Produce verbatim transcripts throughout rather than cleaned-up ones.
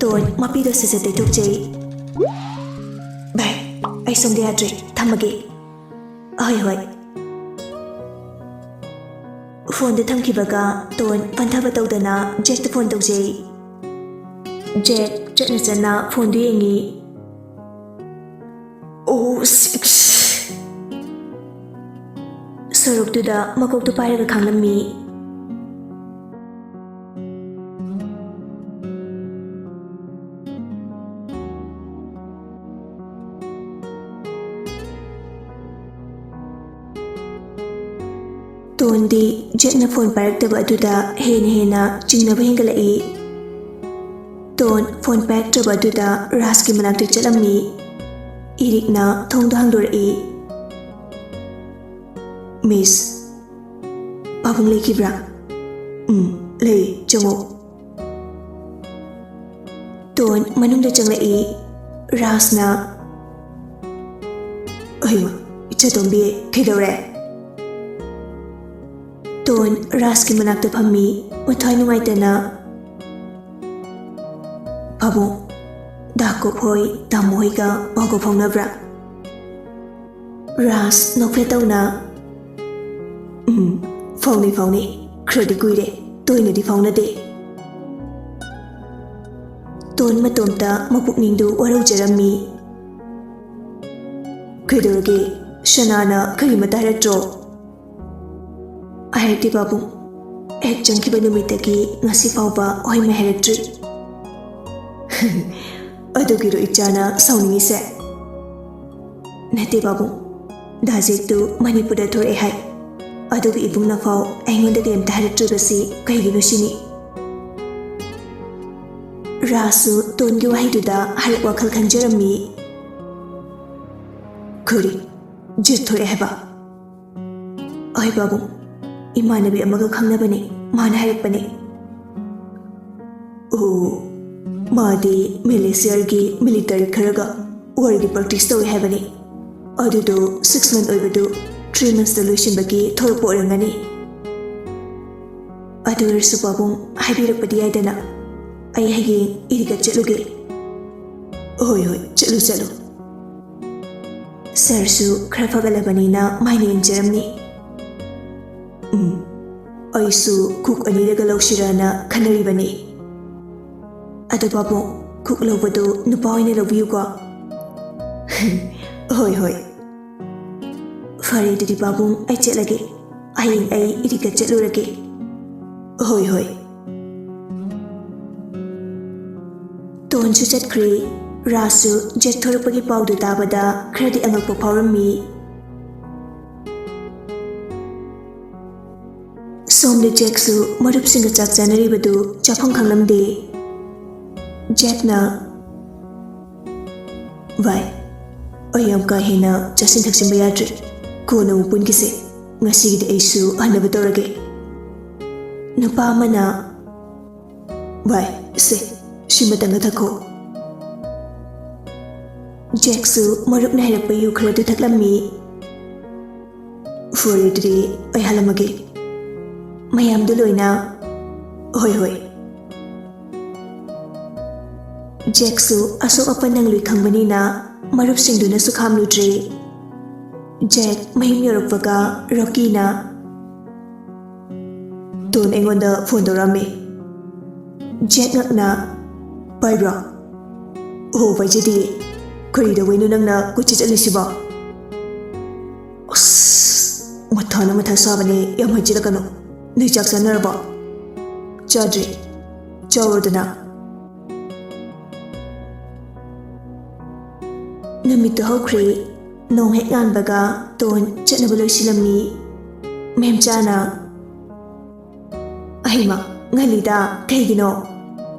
Tone ꯃꯄꯤꯗꯣ ꯁꯠ ꯁꯠ ꯇꯩꯊꯣꯛꯆꯩ꯫ ꯚꯥꯏ, ꯑꯩ ꯁꯣꯝꯗ ꯌꯥꯗ꯭ꯔꯦ, ꯊꯝꯃꯒꯦ꯫ ꯍꯣꯏ ꯍꯣꯏ꯫ ꯐꯣꯟꯗꯨ ꯊꯝꯈꯤꯕꯒ ꯇꯣꯟ ꯄꯟꯊꯕ ꯇꯧꯗꯅ ꯖꯦꯛꯇ ꯐꯣꯟ ꯇꯧꯖꯩ꯫ ꯖꯦꯛ ꯆꯠꯅ ꯆꯠꯅ ꯐꯣꯟꯗꯨ ꯌꯦꯡꯉꯤ꯫ ꯑꯣ, ꯁꯤꯛꯁ꯫ ꯁꯣꯔꯣꯛꯇꯨꯗ ꯃꯀꯣꯛꯇꯨ ꯄꯥꯏꯔꯒ ꯈꯥꯡꯂꯝꯃꯤ꯫ ꯇꯣꯟꯗꯤ ꯖꯦꯛꯅ ꯐꯣꯟ ꯄꯥꯏꯔꯛꯇꯕ ꯑꯗꯨꯗ ꯍꯦꯟꯅ ꯍꯦꯟꯅ ꯆꯤꯡꯅꯕ ꯍꯦꯟꯒꯠꯂꯛꯏ꯫ ꯇꯣꯟ ꯐꯣꯟ ꯄꯥꯏꯔꯛꯇ꯭ꯔꯕ ꯑꯗꯨꯗ ꯔꯥꯖꯀꯤ ꯃꯅꯥꯛꯇ ꯆꯠꯂꯝꯃꯤ꯫ ꯏꯔꯤꯛꯅ ꯊꯣꯡꯗꯣ ꯍꯥꯡꯗꯣꯔꯛꯏ꯫ "ꯃꯤꯁ, ꯄꯥꯕꯨꯡ ꯂꯩꯈꯤꯕ꯭ꯔꯥ?" "ꯎꯝ, ꯂꯩ, ꯆꯪꯉꯣ꯫" ꯇꯣꯟ ꯃꯅꯨꯡꯗ ꯆꯪꯂꯛꯏ꯫ ꯔꯥꯖꯅ, "ꯑꯍꯩꯃ, ꯏꯆꯥꯇꯣꯝꯕꯤ, ꯀꯩꯗꯧꯔꯦ?" ꯇꯣꯟ ꯔꯥꯖꯀꯤ ꯃꯅꯥꯛꯇ ꯐꯝꯃꯤ, ꯃꯊ꯭ꯋꯥꯏ ꯅꯨꯡꯉꯥꯏꯇꯅ꯫ "ꯄꯥꯕꯨꯡ, ꯗꯥ ꯀꯣꯞ ꯍꯣꯏ, ꯇꯥꯃꯣ ꯍꯣꯏꯒ ꯄꯥꯎꯒ ꯐꯥꯎꯅꯕ꯭ꯔꯥ?" ꯔꯥꯖ ꯅꯣꯛꯐꯦꯠ ꯇꯧꯅ, "ꯎꯝ, ꯐꯥꯎꯅꯩ, ꯐꯥꯎꯅꯩ꯫ ꯈꯔꯗꯤ ꯀꯨꯏꯔꯦ, ꯇꯣꯏꯅꯗꯤ ꯐꯥꯎꯅꯗꯦ꯫" ꯇꯣꯟ ꯃꯇꯣꯝꯇ ꯃꯄꯨꯛꯅꯤꯡꯗꯨ ꯋꯥꯔꯧꯖꯔꯝꯃꯤ꯫ "ꯀꯩꯗꯧꯔꯒꯦ? ꯁꯅꯥꯅ ꯀꯔꯤꯃꯇ ꯍꯥꯏꯔꯛꯇ꯭ꯔꯣ?" "ꯍꯥꯏꯔꯛꯇꯦ ꯄꯥꯕꯨꯡ꯫ ꯍꯦꯛ ꯆꯪꯈꯤꯕ ꯅꯨꯃꯤꯠꯇꯒꯤ ꯉꯁꯤ ꯐꯥꯎꯕ ꯍꯣꯏ ꯃꯥꯏ ꯍꯥꯏꯔꯛꯇ꯭ꯔꯤ꯫" "ꯑꯗꯨꯒꯤꯔꯣ ꯏꯆꯥꯅ ꯁꯥꯎꯅꯤꯡꯉꯤꯁꯦ?" "ꯅꯠꯇꯦ ꯄꯥꯕꯨꯡ, ꯗꯥ ꯖꯦꯛꯇꯨ ꯃꯅꯤꯄꯨꯔꯗ ꯊꯣꯔꯛꯑꯦ ꯍꯥꯏ꯫ ꯑꯗꯨꯒ ꯏꯕꯨꯡꯅꯐꯥꯎ ꯑꯩꯉꯣꯟꯗ ꯀꯔꯤꯝꯇ ꯍꯥꯏꯔꯛꯇ꯭ꯔꯤꯕꯁꯤ ꯀꯩꯒꯤꯅꯣ ꯁꯤꯅꯤ꯫" ꯔꯥꯖꯁꯨ ꯇꯣꯟꯒꯤ ꯋꯥꯍꯩꯗꯨꯗ ꯍꯥꯏꯔꯞ ꯋꯥꯈꯜ ꯈꯟꯖꯔꯝꯃꯤ꯫ "ꯀꯔꯤ? ꯖꯦꯛ ꯊꯣꯔꯛꯑꯦ ꯍꯥꯏꯕ?" "ꯍꯣꯏ ꯄꯥꯕꯨꯡ, ꯏꯃꯥꯟꯅꯕꯤ ꯑꯃꯒ ꯈꯪꯅꯕꯅꯦ, ꯃꯥꯅ ꯍꯥꯏꯔꯛꯄꯅꯦ꯫" "ꯑꯣ, ꯃꯥꯗꯤ ꯃꯦꯂꯦꯁꯤꯌꯥꯒꯤ ꯃꯤꯂꯤꯇꯔꯤ ꯈꯔꯒ ꯋꯥꯔꯒꯤ ꯄ꯭ꯔꯦꯛꯇꯤꯁ ꯇꯧꯏ ꯍꯥꯏꯕꯅꯤ꯫ ꯑꯗꯨꯗꯣ ꯁꯤꯛꯁ ꯃꯟ ꯑꯣꯏꯕꯗꯨ ꯊ꯭ꯔꯤ ꯃꯟꯁꯇ ꯂꯣꯏꯁꯤꯟꯕꯒꯤ ꯊꯣꯛꯂꯛꯄ ꯑꯣꯏꯔꯝꯒꯅꯤ꯫" "ꯑꯗꯨ ꯑꯣꯏꯔꯁꯨ ꯄꯥꯕꯨꯡ, ꯍꯥꯏꯕꯤꯔꯛꯄꯗꯤ ꯌꯥꯏꯗꯅ꯫ ꯑꯩ ꯍꯌꯦꯡ ꯏꯔꯤꯒ ꯆꯠꯂꯨꯒꯦ꯫ ꯍꯣꯏ, ꯍꯣꯏ, ꯆꯠꯂꯨ, ꯆꯠꯂꯨ꯫ ꯁꯥꯔꯁꯨ ꯈꯔ ꯐꯒꯠꯂꯕꯅꯤꯅ ꯃꯥꯏꯅ ꯌꯦꯡꯖꯔꯝꯃꯤ꯫ ꯎꯝ, ꯑꯩꯁꯨ ꯈꯨꯛ ꯑꯅꯤꯗꯒ ꯂꯧꯁꯤꯔꯅ ꯈꯟꯅꯔꯤꯕꯅꯤ꯫ ꯑꯗꯣ ꯄꯥꯕꯨꯡ, ꯈꯨꯛ ꯂꯧꯕꯗꯨ ꯅꯨꯄꯥ ꯑꯣꯏꯅ ꯂꯧꯕꯤꯌꯨꯀꯣ꯫ ꯍꯣꯏ, ꯍꯣꯏ꯫ ꯐꯔꯦ, ꯑꯗꯨꯗꯤ ꯄꯥꯕꯨꯡ, ꯑꯩ ꯆꯠꯂꯒꯦ꯫ ꯍꯌꯦꯡ ꯑꯩ ꯏꯔꯤꯒ ꯆꯠꯂꯨꯔꯒꯦ꯫ ꯍꯣꯏ, ꯍꯣꯏ꯫ ꯇꯣꯟꯁꯨ ꯆꯠꯈ꯭ꯔꯦ꯫ ꯔꯥꯖꯁꯨ ꯖꯦꯛ ꯊꯣꯔꯛꯄꯒꯤ ꯄꯥꯎꯗꯨ ꯇꯥꯕꯗ ꯈꯔꯗꯤ ꯑꯉꯛꯄ ꯐꯥꯎꯔꯝꯃꯤ꯫ ꯁꯣꯝꯗ ꯖꯦꯛꯁꯨ ꯃꯔꯨꯞꯁꯤꯡꯒ ꯆꯥꯛ ꯆꯥꯅꯔꯤꯕꯗꯨ ꯆꯥꯐꯝ ꯈꯪꯂꯝꯗꯦ꯫ ꯖꯦꯛꯅ, "ꯚꯥꯏ, ꯑꯩ ꯌꯥꯝ ꯀꯥ ꯍꯦꯟꯅ ꯆꯥꯁꯤꯟ ꯊꯛꯆꯤꯟꯕ ꯌꯥꯗ꯭ꯔꯦ꯫ ꯀꯣꯟꯅ ꯑꯃꯨꯛ ꯄꯨꯟꯈꯤꯁꯦ꯫ ꯉꯁꯤꯒꯤꯗꯤ ꯑꯩꯁꯨ ꯍꯟꯅꯕ ꯇꯧꯔꯒꯦ꯫" ꯅꯨꯄꯥ ꯑꯃꯅ, "ꯚꯥꯏ, ꯁꯦ, ꯁꯤꯃꯇꯪꯒ ꯊꯛꯈꯣ꯫" ꯖꯦꯛꯁꯨ ꯃꯔꯨꯞꯅ ꯍꯩꯔꯛꯄ ꯌꯨ ꯈꯔꯗꯨ ꯊꯛꯂꯝꯃꯤ꯫ "ꯐꯔꯦ, ꯑꯗꯨꯗꯤ ꯑꯩ ꯍꯜꯂꯝꯃꯒꯦ꯫" ꯃꯌꯥꯝꯗꯨ ꯂꯣꯏꯅ, "ꯍꯣꯏ, ꯍꯣꯏ꯫" ꯖꯦꯛꯁꯨ ꯑꯁꯣꯛ ꯑꯄꯟ ꯅꯪꯂꯨꯏ ꯈꯪꯕꯅꯤꯅ ꯃꯔꯨꯞꯁꯤꯡꯗꯨꯅꯁꯨ ꯈꯥꯝꯂꯨꯗ꯭ꯔꯦ꯫ ꯖꯦꯛ ꯃꯌꯨꯝ ꯌꯧꯔꯛꯄꯒ ꯔꯣꯀꯤꯅ, "ꯇꯣꯟ ꯑꯩꯉꯣꯟꯗ ꯐꯣꯟ ꯇꯧꯔꯛꯑꯝꯃꯤ꯫" ꯖꯦꯛ ꯉꯛꯅ, "ꯄꯥꯏꯕ꯭ꯔꯣ?" "ꯑꯣ, ꯄꯥꯏꯖꯗꯤꯌꯦ꯫ ꯀꯔꯤ ꯇꯧꯕꯩꯅꯣ ꯅꯪꯅ ꯀꯣꯏꯆꯠ ꯆꯠꯂꯤꯁꯤꯕꯣ?" "ꯑꯁ, ꯃꯊꯥꯅ ꯃꯊꯥ ꯁꯥꯕꯅꯦ, ꯌꯥꯝ ꯍꯥꯏꯖꯤꯜꯂꯛꯀꯅꯨ꯫ ꯅꯣꯏ ꯆꯥꯛ ꯆꯥꯅꯔꯕꯣ?" "ꯆꯥꯗ꯭ꯔꯤ꯫ ꯆꯥꯎꯔꯣꯗꯅ꯫" ꯅꯨꯃꯤꯠꯇꯨ ꯍꯧꯈ꯭ꯔꯦ꯫ ꯅꯣꯡ ꯍꯦꯛ ꯉꯥꯟꯕꯒ ꯇꯣꯟ ꯆꯠꯅꯕ ꯂꯣꯏꯁꯤꯜꯂꯝꯃꯤ꯫ ꯃꯦꯝꯆꯥꯅ, "ꯑꯍꯩꯃ, ꯉꯜꯂꯤꯗ, ꯀꯩꯒꯤꯅꯣ?"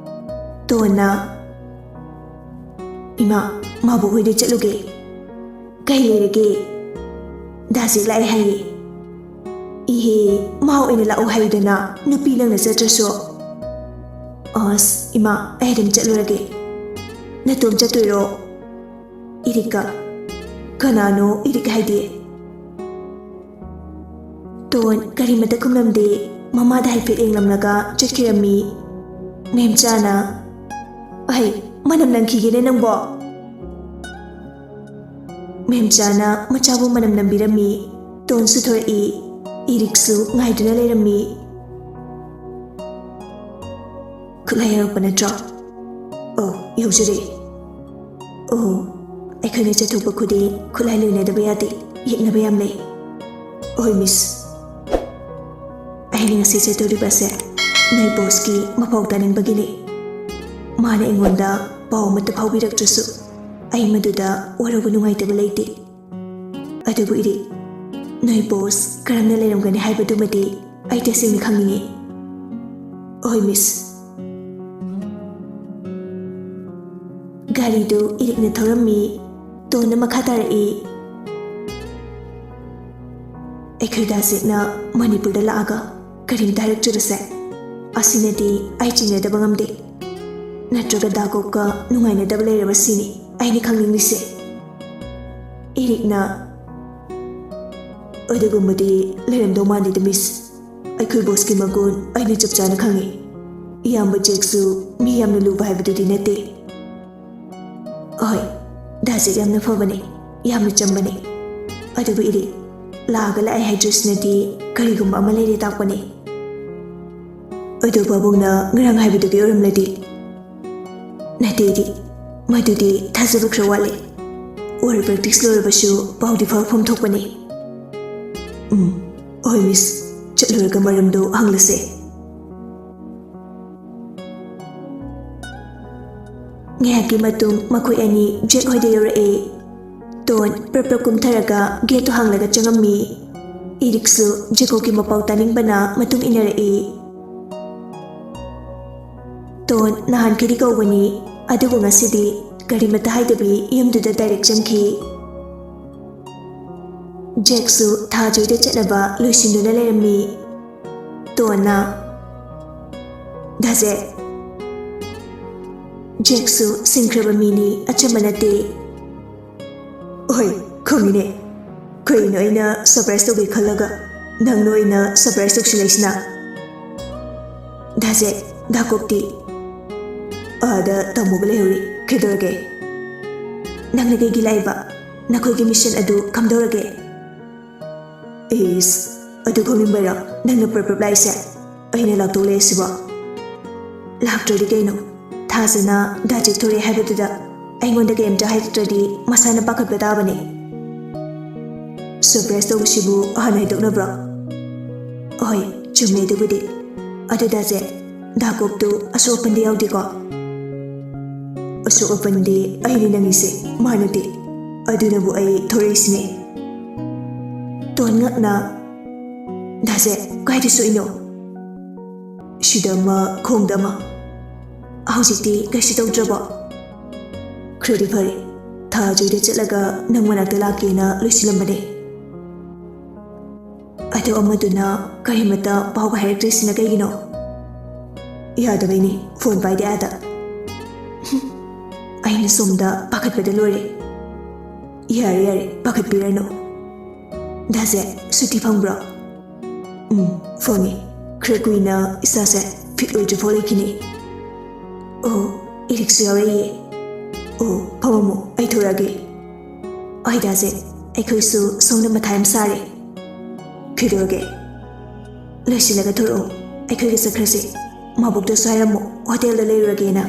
ꯇꯣꯟꯅ, "ꯏꯃꯥ, ꯃꯥꯕꯣꯛ ꯍꯣꯏꯗ ꯆꯠꯂꯨꯒꯦ꯫" "ꯀꯩ ꯂꯩꯔꯒꯦ?" "ꯗꯥ ꯖꯦꯛ ꯂꯥꯛꯑꯦ ꯍꯥꯏꯌꯦ꯫" "ꯏꯍꯦ, ꯃꯥ ꯑꯣꯏꯅ ꯂꯥꯛꯑꯣ ꯍꯥꯏꯌꯨꯗꯅ, ꯅꯨꯄꯤ ꯅꯪꯅ ꯆꯠꯇ꯭ꯔꯁꯨ꯫" "ꯑꯁ, ꯏꯃꯥ, ꯑꯩ ꯑꯗꯨꯝ ꯆꯠꯂꯨꯔꯒꯦ꯫" "ꯅꯇꯣꯝ ꯆꯠꯇꯣꯏꯔꯣ?" "ꯏꯔꯤꯛꯀ꯫" "ꯀꯅꯥꯅꯣ ꯏꯔꯤꯛ ꯍꯥꯏꯗꯤ?" ꯇꯣꯟ ꯀꯔꯤꯃꯇ ꯈꯨꯝꯂꯝꯗꯦ꯫ ꯃꯃꯥꯗ ꯍꯥꯏꯐꯦꯠ ꯌꯦꯡꯂꯝꯂꯒ ꯆꯠꯈꯤꯔꯝꯃꯤ꯫ ꯃꯦꯝꯆꯥꯅ, "ꯑꯩ ꯃꯅꯝ ꯅꯝꯈꯤꯒꯦꯅꯦ ꯅꯪꯕꯣ?" ꯃꯦꯝꯆꯥꯅ ꯃꯆꯥꯕꯨ ꯃꯅꯝ ꯅꯝꯕꯤꯔꯝꯃꯤ꯫ ꯇꯣꯟꯁꯨ ꯊꯣꯔꯛꯏ꯫ ꯏꯔꯤꯛꯁꯨ ꯉꯥꯏꯗꯨꯅ ꯂꯩꯔꯝꯃꯤ꯫ "ꯈꯨꯠꯂꯥꯏ ꯌꯧꯔꯛꯄ ꯅꯠꯇ꯭ꯔꯣ?" "ꯑꯧ, ꯌꯧꯖꯔꯦ꯫" "ꯑꯣ, ꯑꯩꯈꯣꯏꯅ ꯆꯠꯊꯣꯛꯄ ꯈꯨꯗꯤꯡ ꯈꯨꯠꯂꯥꯏ ꯂꯣꯏꯅꯗꯕ ꯌꯥꯗꯦ꯫ ꯌꯦꯛꯅꯕ ꯌꯥꯝ ꯂꯩ꯫" "ꯍꯣꯏ, ꯃꯤꯁ꯫ ꯑꯩꯅ ꯉꯁꯤ ꯆꯠꯇꯣꯔꯤꯕꯁꯦ ꯅꯣꯏ ꯕꯣꯁꯀꯤ ꯃꯄꯥꯎ ꯇꯥꯅꯤꯡꯕꯒꯤꯅꯤ꯫ ꯃꯥꯅ ꯑꯩꯉꯣꯟꯗ ꯄꯥꯎ ꯑꯃꯠꯇ ꯐꯥꯎꯕꯤꯔꯛꯇ꯭ꯔꯁꯨ ꯑꯩ ꯃꯗꯨꯗ ꯋꯥꯔꯧꯕ ꯅꯨꯡꯉꯥꯏꯇꯕ ꯂꯩꯇꯦ꯫ ꯑꯗꯨꯕꯨ ꯏꯔꯤꯛ, ꯅꯣꯏ ꯕꯣꯁ ꯀꯔꯝꯅ ꯂꯩꯔꯝꯒꯅꯤ ꯍꯥꯏꯕꯗꯨꯃꯗꯤ ꯑꯩ ꯇꯁꯦꯡꯅ ꯈꯪꯅꯤꯡꯉꯤ꯫" "ꯍꯣꯏ, ꯃꯤꯁ꯫" ꯒꯥꯔꯤꯗꯨ ꯏꯔꯤꯛꯅ ꯊꯧꯔꯝꯃꯤ꯫ ꯇꯣꯟꯅ ꯃꯈꯥ ꯇꯥꯔꯛꯏ, "ꯑꯩꯈꯣꯏ ꯗꯥ ꯖꯦꯛꯅ ꯃꯅꯤꯄꯨꯔꯗ ꯂꯥꯛꯑꯒ ꯀꯔꯤꯝꯇ ꯍꯥꯏꯔꯛꯇ꯭ꯔꯤꯕꯁꯦ, ꯑꯁꯤꯅꯗꯤ ꯑꯩ ꯆꯤꯡꯅꯗꯕ ꯉꯝꯗꯦ꯫ ꯅꯠꯇ꯭ꯔꯒ ꯗꯥ ꯒꯣꯞꯀ ꯅꯨꯡꯉꯥꯏꯅꯗꯕ ꯂꯩꯔꯕ ꯁꯤꯅꯤ ꯑꯩꯅ ꯈꯪꯅꯤꯡꯂꯤꯁꯦ꯫" ꯏꯔꯤꯛꯅ, "ꯑꯗꯨꯒꯨꯝꯕꯗꯤ ꯂꯩꯔꯝꯗꯧ ꯃꯥꯟꯗꯦꯗ, ꯃꯤꯁ꯫ ꯑꯩꯈꯣꯏ ꯕꯣꯁꯀꯤ ꯃꯒꯨꯟ ꯑꯩꯅ ꯆꯞ ꯆꯥꯅ ꯈꯪꯉꯤ꯫ ꯏꯌꯥꯝꯕ ꯖꯦꯛꯁꯨ ꯃꯤ ꯌꯥꯝꯅ ꯂꯨꯕ ꯍꯥꯏꯕꯗꯨꯗꯤ ꯅꯠꯇꯦ꯫" "ꯍꯣꯏ, ꯗꯥ ꯖꯦꯛ ꯌꯥꯝꯅ ꯐꯕꯅꯦ, ꯌꯥꯝꯅ ꯆꯝꯕꯅꯦ꯫ ꯑꯗꯨꯕꯨ ꯏꯔꯤꯛ, ꯂꯥꯛꯑꯒ ꯂꯥꯛꯑꯦ ꯍꯥꯏꯗ꯭ꯔꯤꯁꯤꯅꯗꯤ ꯀꯔꯤꯒꯨꯝꯕ ꯑꯃ ꯂꯩꯔꯦ ꯇꯥꯛꯄꯅꯦ꯫ ꯑꯗꯣ ꯄꯥꯕꯨꯡꯅ ꯉꯔꯥꯡ ꯍꯥꯏꯕꯗꯨꯒꯤ ꯑꯣꯏꯔꯝꯂꯗꯤ?" "ꯅꯠꯇꯦ ꯏꯔꯤꯛ, ꯃꯗꯨꯗꯤ ꯊꯥꯖꯕ ꯈꯔ ꯋꯥꯠꯂꯦ꯫ ꯋꯥꯔ ꯄ꯭ꯔꯦꯛꯇꯤꯁ ꯂꯣꯏꯔꯕꯁꯨ ꯄꯥꯎꯗꯤ ꯐꯥꯎꯔꯛꯐꯝ ꯊꯣꯛꯄꯅꯦ꯫" "ꯎꯝ, ꯍꯣꯏ ꯃꯤꯁ, ꯆꯠꯂꯨꯔꯒ ꯃꯔꯝꯗꯨ ꯍꯪꯂꯁꯦ꯫" ꯉꯥꯏꯍꯥꯛꯀꯤ ꯃꯇꯨꯡ ꯃꯈꯣꯏ ꯑꯅꯤ ꯖꯦꯛ ꯍꯣꯏꯗ ꯌꯧꯔꯛꯏ꯫ ꯇꯣꯟ ꯄ꯭ꯔꯞ ꯄ꯭ꯔꯞ ꯀꯨꯝꯊꯔꯒ ꯒꯦꯠꯇꯨ ꯍꯥꯡꯂꯒ ꯆꯪꯉꯝꯃꯤ꯫ ꯏꯔꯤꯛꯁꯨ ꯖꯦꯀꯣꯕꯀꯤ ꯃꯄꯥꯎ ꯇꯥꯅꯤꯡꯕꯅ ꯃꯇꯨꯡ ꯏꯟꯅꯔꯛꯏ꯫ ꯇꯣꯟ ꯅꯍꯥꯟꯈꯩꯗꯤ ꯀꯧꯕꯅꯤ, ꯑꯗꯨꯕꯨ ꯉꯁꯤꯗꯤ ꯀꯔꯤꯃꯠꯇ ꯍꯥꯏꯗꯕꯤ ꯌꯨꯝꯗꯨꯗ ꯗꯥꯏꯔꯦꯛ ꯆꯪꯈꯤ꯫ ꯖꯦꯛꯁꯨ ꯊꯥꯖꯣꯏꯗ ꯆꯠꯅꯕ ꯂꯣꯏꯁꯤꯟꯗꯨꯅ ꯂꯩꯔꯝꯃꯤ꯫ ꯇꯣꯟꯅ, "ꯗꯥ ꯖꯦꯛ꯫" ꯖꯦꯛꯁꯨ ꯁꯤꯡꯈ꯭ꯔꯕ ꯃꯤꯅꯤ, ꯑꯆꯝꯕ ꯅꯠꯇꯦ꯫ "ꯍꯣꯏ, ꯈꯪꯉꯤꯅꯦ꯫ ꯀꯩꯅꯣ ꯑꯩꯅ ꯁꯔꯄ꯭ꯔꯥꯏꯁ ꯇꯧꯒꯦ ꯈꯜꯂꯒ ꯅꯪꯅ ꯑꯣꯏꯅ ꯁꯔꯄ꯭ꯔꯥꯏꯁ ꯇꯧꯁꯤꯜꯂꯛꯏꯁꯤꯅ?" "ꯗꯥ ꯖꯦꯛ, ꯗꯥ ꯒꯣꯞꯇꯤ?" ꯑꯥꯗ ꯇꯥꯃꯣꯒ ꯂꯩꯍꯧꯔꯤ꯫ ꯀꯩꯗꯧꯔꯒꯦ? ꯅꯪꯅ ꯀꯩꯒꯤ ꯂꯥꯛꯏꯕ? ꯅꯈꯣꯏꯒꯤ ꯃꯤꯁꯟ ꯑꯗꯨ ꯀꯝꯗꯧꯔꯒꯦ? ꯏꯁ, ꯑꯗꯨ ꯈꯪꯅꯤꯡꯕꯩꯔꯣ ꯅꯪꯅ ꯄ꯭ꯔꯞ ꯄ꯭ꯔꯞ ꯂꯥꯛꯏꯁꯦ? ꯑꯩꯅ ꯂꯥꯛꯇꯧ ꯂꯩꯔꯤꯁꯤꯕꯣ? ꯂꯥꯛꯇ꯭ꯔꯗꯤ ꯀꯩꯅꯣ? ꯊꯥꯖꯅ ꯗꯥ ꯖꯦꯛ ꯊꯣꯔꯛꯑꯦ ꯍꯥꯏꯕꯗꯨꯗ ꯑꯩꯉꯣꯟꯗ ꯀꯩꯝꯇ ꯍꯥꯏꯔꯛꯇ꯭ꯔꯗꯤ ꯃꯁꯥꯅ ꯄꯥꯈꯠꯄ ꯇꯥꯕꯅꯤ꯫ ꯁꯔꯄ꯭ꯔꯥꯏꯁ ꯇꯧꯕꯁꯤꯕꯨ ꯍꯥꯟꯅ ꯍꯥꯏꯗꯣꯛꯅꯕ꯭ꯔꯣ? ꯍꯣꯏ, ꯆꯨꯝꯃꯦ ꯑꯗꯨꯕꯨꯗꯤ꯫ ꯑꯗꯨ ꯗꯥ ꯖꯦꯛ, ꯗꯥ ꯀꯣꯛꯇꯨ ꯑꯁꯣꯛ ꯑꯄꯟꯗꯤ ꯌꯥꯎꯗꯦꯀꯣ? ꯑꯁꯣꯛ ꯑꯄꯟꯗꯤ ꯑꯩꯅ ꯅꯪꯉꯤꯁꯦ, ꯃꯥ ꯅꯠꯇꯦ꯫ ꯑꯗꯨꯅꯕꯨ ꯑꯩ ꯊꯣꯔꯛꯏꯁꯤꯅꯦ꯫ ꯇꯣꯟ ꯉꯛꯅ, ꯗꯥ ꯖꯦꯛ, ꯀꯥꯏꯗ ꯁꯣꯛꯏꯅꯣ? ꯁꯤꯗ ꯑꯃ, ꯈꯣꯡꯗ ꯑꯃ꯫ ꯍꯧꯖꯤꯛꯇꯤ ꯀꯩꯁꯨ ꯇꯧꯗ꯭ꯔꯕꯣ? ꯈꯔꯗꯤ ꯐꯔꯦ꯫ ꯊꯥꯖꯣꯏꯗ ꯆꯠꯂꯒ ꯅꯪ ꯃꯅꯥꯛꯇ ꯂꯥꯛꯀꯦꯅ ꯂꯣꯏꯁꯤꯜꯂꯝꯕꯅꯦ꯫ ꯑꯗꯣ ꯑꯃꯗꯨꯅ ꯀꯔꯤꯃꯠꯇ ꯄꯥꯎꯒ ꯍꯥꯏꯔꯛꯇ꯭ꯔꯤꯁꯤꯅ ꯀꯩꯒꯤꯅꯣ? ꯌꯥꯗꯕꯩꯅꯦ, ꯐꯣꯟ ꯄꯥꯏꯗꯦ ꯑꯥꯗ꯫ ꯍꯨꯝ, ꯑꯩꯅ ꯁꯣꯝꯗ ꯄꯥꯈꯠꯄꯗ ꯂꯣꯏꯔꯦ꯫ ꯌꯥꯔꯦ, ꯌꯥꯔꯦ, ꯄꯥꯈꯠꯄꯤꯔꯅꯨ꯫ ꯗꯥ ꯖꯦꯛ, ꯁꯨꯇꯤ ꯐꯪꯕ꯭ꯔꯣ? ꯎꯝ, ꯐꯪꯉꯤ꯫ ꯈꯔ ꯀꯨꯏꯅ ꯏꯁꯥꯁꯦ ꯐꯤꯠ ꯑꯣꯏꯗ꯭ꯔꯤꯐꯥꯎ ꯂꯩꯈꯤꯅꯤ꯫ ꯑꯣ, ꯏꯔꯤꯛꯁꯨ ꯌꯥꯎꯔꯛꯏꯌꯦ꯫ ꯑꯣ, ꯐꯝꯃꯝꯃꯣ, ꯑꯩ ꯊꯣꯔꯛꯑꯒꯦ꯫ ꯍꯣꯏ ꯗꯥ ꯖꯦꯛ, ꯑꯩꯈꯣꯏꯁꯨ ꯁꯣꯝꯗ ꯃꯊꯥ ꯌꯥꯝ ꯁꯥꯔꯦ꯫ ꯀꯩꯗꯧꯔꯒꯦ? ꯂꯣꯏꯁꯤꯜꯂꯒ ꯊꯣꯔꯛꯑꯣ, ꯑꯩꯈꯣꯏꯒ ꯆꯠꯈ꯭ꯔꯁꯦ꯫ ꯃꯥꯕꯣꯛꯇꯁꯨ ꯍꯥꯏꯔꯝꯃꯣ, ꯍꯣꯇꯦꯜꯗ ꯂꯩꯔꯨꯔꯒꯦꯅ꯫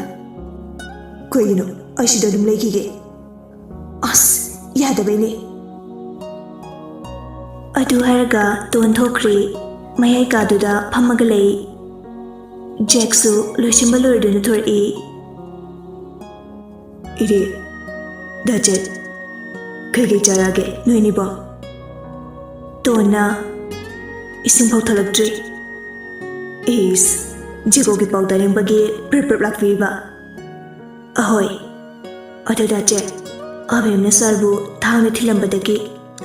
ꯀꯩꯒꯤꯅꯣ? ꯑꯩ ꯁꯤꯗ ꯑꯗꯨꯝ ꯂꯩꯈꯤꯒꯦ꯫ ꯑꯁ, ꯌꯥꯗꯕꯩꯅꯦ꯫ ꯑꯗꯨ ꯍꯥꯏꯔꯒ ꯇꯣꯟ ꯊꯣꯛꯈ꯭ꯔꯦ꯫ ꯃꯌꯥꯏ ꯀꯥꯗꯨꯗ ꯐꯝꯃꯒ ꯂꯩ꯫ ꯖꯦꯛꯁꯨ ꯂꯣꯏꯁꯤꯟꯕ ꯂꯣꯏꯔꯗꯨꯅ ꯊꯣꯔꯛꯏ꯫ ꯏꯔꯦ, ꯗꯥ ꯖꯦꯛ, ꯀꯩꯀꯩ ꯆꯥꯔꯛꯑꯒꯦ ꯅꯣꯏꯅꯤꯕꯣ? ꯇꯣꯟꯅ, ꯏꯁꯤꯡ ꯐꯥꯎ ꯊꯛꯂꯛꯇ꯭ꯔꯤ꯫ ꯏꯁ, ꯖꯦꯀꯣꯒꯤ ꯄꯥꯎ ꯇꯥꯅꯤꯡꯕꯒꯤ ꯄ꯭ꯔꯞ ꯄ꯭ꯔꯞ ꯂꯥꯛꯄꯤꯔꯤꯕ? ꯑꯍꯣꯏ꯫ ꯑꯗꯨ ꯗꯥ ꯖꯦꯛ, ꯑꯕꯦꯝꯅ ꯁꯥꯔꯕꯨ ꯊꯥꯡꯅ ꯊꯤꯜꯂꯝꯕꯗꯒꯤ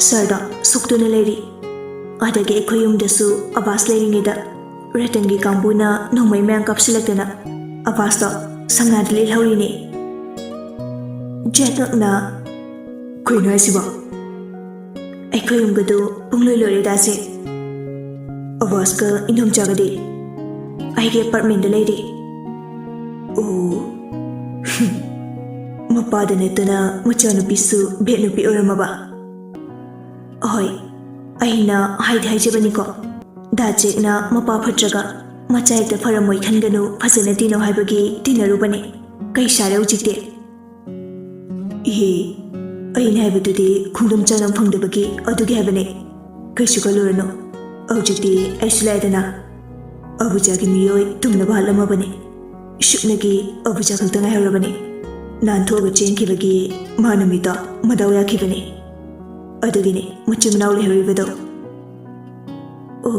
ꯁꯥꯔꯗꯣ ꯁꯣꯛꯇꯨꯅ ꯂꯩꯔꯤ꯫ ꯑꯗꯒꯤ ꯑꯩꯈꯣꯏ ꯌꯨꯝꯗꯁꯨ ꯑꯕꯥꯁ ꯂꯩꯔꯤꯉꯩꯗ ꯔꯇꯟꯒꯤ ꯀꯥꯡꯕꯨꯅ ꯅꯣꯡꯃꯩ ꯃꯌꯥꯝ ꯀꯥꯞꯁꯤꯜꯂꯛꯇꯅ ꯑꯕꯥꯁꯇꯣ ꯁꯪꯅꯥꯗ ꯂꯤꯠꯍꯧꯔꯤꯅꯦ꯫ ꯖꯦꯛ ꯉꯛꯅ, "ꯀꯩꯅꯣ ꯍꯥꯏꯁꯤꯕꯣ?" "ꯑꯩꯈꯣꯏ ꯌꯨꯝꯒꯗꯨ ꯄꯨꯡꯂꯣꯏ ꯂꯣꯏꯔꯦ ꯗꯥ ꯖꯦꯛ꯫ ꯑꯕꯥꯁꯀ ꯏꯟꯗꯣꯝꯆꯥꯒꯗꯤ ꯑꯩꯒꯤ ꯑꯦꯄꯥꯔꯠꯃꯦꯟꯗ ꯂꯩꯔꯤ꯫" "ꯑꯣ, ꯃꯄꯥꯗ ꯅꯠꯇꯅ ꯃꯆꯥꯅꯨꯄꯤꯁꯨ ꯕꯦꯠ ꯅꯨꯄꯤ ꯑꯣꯏꯔꯝꯃꯕ? ꯑꯍꯣꯏ, ꯑꯩꯅ ꯍꯥꯏꯗꯤ ꯍꯥꯏꯖꯕꯅꯤꯀꯣ, ꯗꯥ ꯖꯦꯛꯅ ꯃꯄꯥ ꯐꯠꯇ꯭ꯔꯒ ꯃꯆꯥ ꯍꯦꯛꯇ ꯐꯔꯝꯃꯣꯏ ꯈꯟꯒꯅꯨ, ꯐꯖꯅ ꯇꯤꯟꯅꯧ ꯍꯥꯏꯕꯒꯤ ꯇꯤꯟꯅꯔꯨꯕꯅꯦ꯫ ꯀꯩ ꯁꯥꯔꯦ ꯍꯧꯖꯤꯛꯇꯤ? ꯏꯍꯦ, ꯑꯩꯅ ꯍꯥꯏꯕꯗꯨꯗꯤ ꯈꯣꯡꯗꯝ ꯆꯥꯅꯝ ꯐꯪꯗꯕꯒꯤ ꯑꯗꯨꯒꯤ ꯍꯥꯏꯕꯅꯦ꯫ ꯀꯩꯁꯨ ꯈꯜꯂꯨꯔꯅꯨ, ꯍꯧꯖꯤꯛꯇꯤ ꯑꯩꯁꯨ ꯂꯥꯛꯑꯦꯗꯅ꯫ ꯑꯕꯨꯖꯥꯒꯤ ꯃꯤꯑꯣꯏ ꯇꯨꯝꯅꯕ ꯍꯥꯠꯂꯝꯃꯕꯅꯦ꯫ ꯁꯨꯞꯅꯒꯤ ꯑꯕꯨꯖꯥ ꯈꯛꯇ ꯉꯥꯏꯍꯧꯔꯕꯅꯦ꯫ ꯅꯥꯟꯊꯣꯛꯑꯒ ꯆꯦꯟꯈꯤꯕꯒꯤ ꯃꯥ ꯅꯨꯃꯤꯠꯇꯣ ꯃꯗꯥꯎ ꯌꯥꯈꯤꯕꯅꯦ꯫ ꯑꯗꯨꯒꯤꯅꯦ ꯃꯆꯤꯟ ꯃꯅꯥꯎ ꯂꯩꯍꯧꯔꯤꯕꯗꯣ꯫ ꯑꯣ,